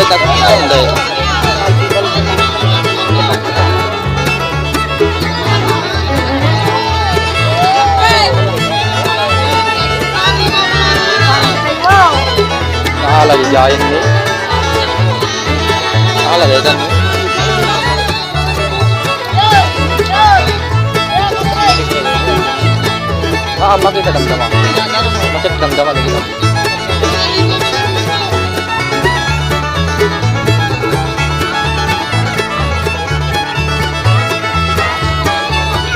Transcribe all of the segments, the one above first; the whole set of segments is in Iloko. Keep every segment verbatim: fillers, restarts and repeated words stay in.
Ay, hindi. Nakalagay dyan, eh. Nakalagay dyan, eh. Ah, makita damdama. Makita damdama lagi.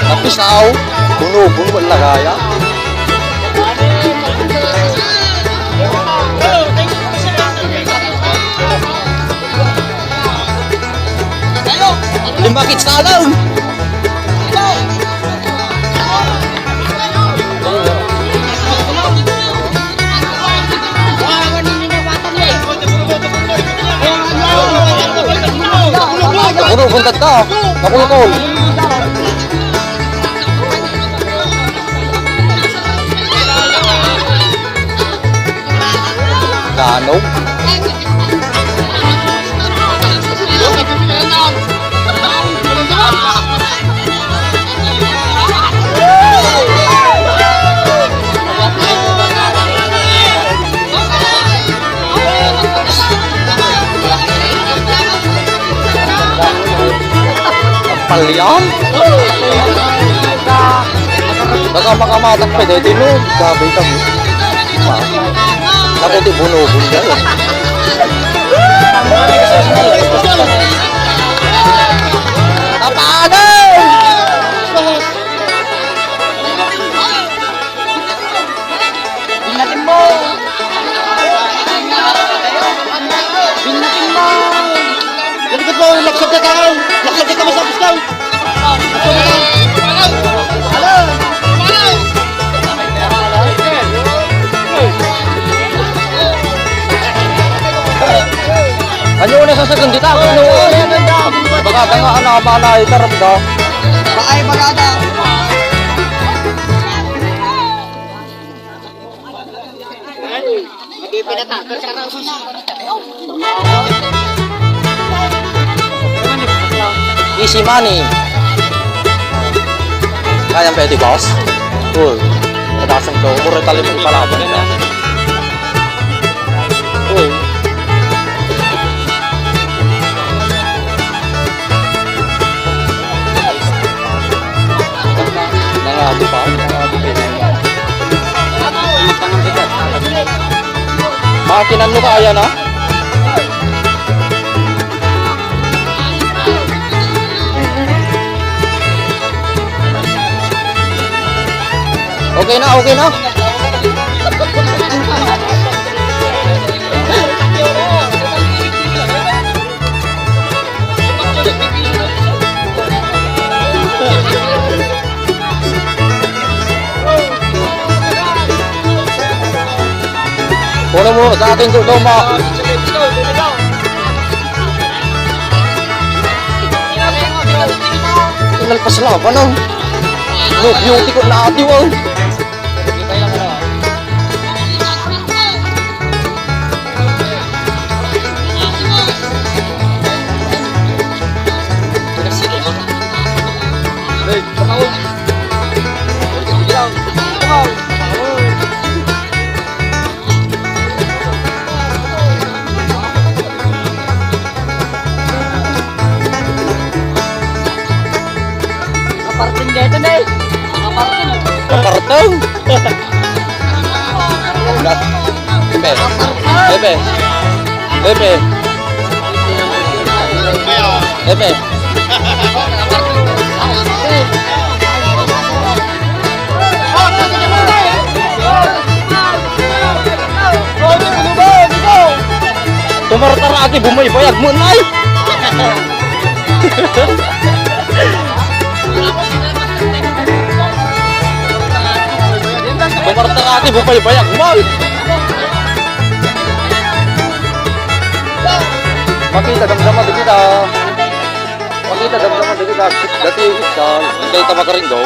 Napisaw, buno-buno lagaya. Limakit sa alam. Puro buntat ka. Nakulkol. Danog. Palian? Baka makamatak pa, dahil tinuod. Sabi kami. Ma. Ako di buno-buno. Paano? Binnatin mo! Binnatin mo! Lagsag ka tao! Lagsag ka, masapos ka! Lagsag ka tao! Hello! Ano na sasagun dita? Ano? Baka ka nga, ano, abala, itarap ka. Ay, bagada. Easy money. Kaya pwede, boss? Cool. Mataas ang go. Mura talim ang palaban na. Uy. Nangadi pa, nangadi pa. Makinan mo kaya na? Okay na, okay na. Kuno mo sa akin, Sir Toma. Nalpas lang, ano? No beauty ko na atiw, oh. Kaparting dito, Nay. Kaparting. Kaparting? Pepe. Pepe. Pepe. Pepe. Tumartara ati bumaybayag mo, Nay. Tumartara ati bumaybayag mo. Makita, damdama, di kita. Makita, damdama, di kita. Dati, kita. Dati, tama ka rin daw.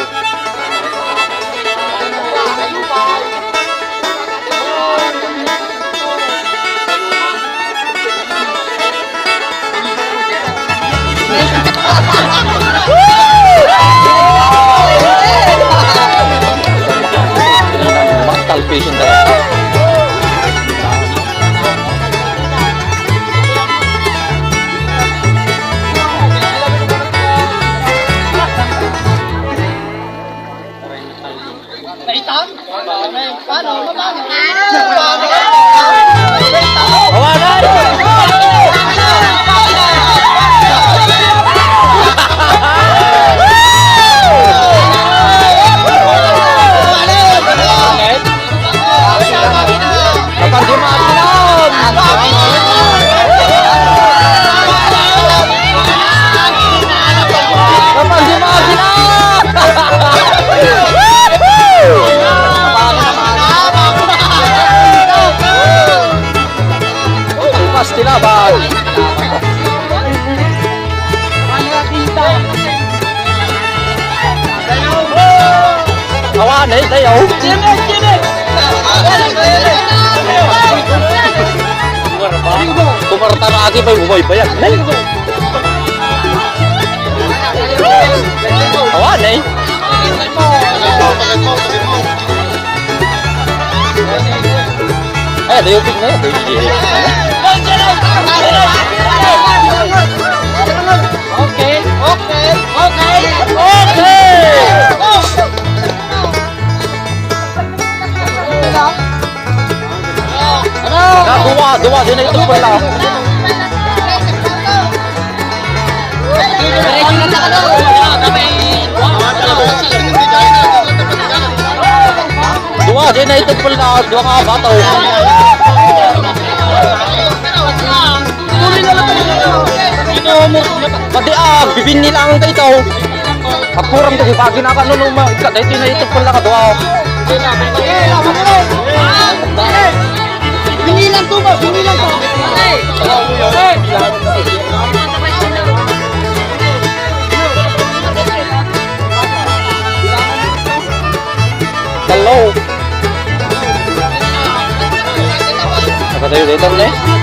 Layaw. Tumar ta na agi pay bubaybayan. Nay. Awa, nay. Ay, ada yung pig na yun. Okay, okay, okay, okay. Ano? Ah, dua, dua, di na ito pala. Dua, di na ito pala, dua ka bataw. Padi, ah, bibinni lang ang kaitaw. Apurang to, pagi na ka, no, no, ma-, ka, dahil na ito pala ka, dua. Binilang to ba? Binilang to. Hello. Nakatayo dito, ne?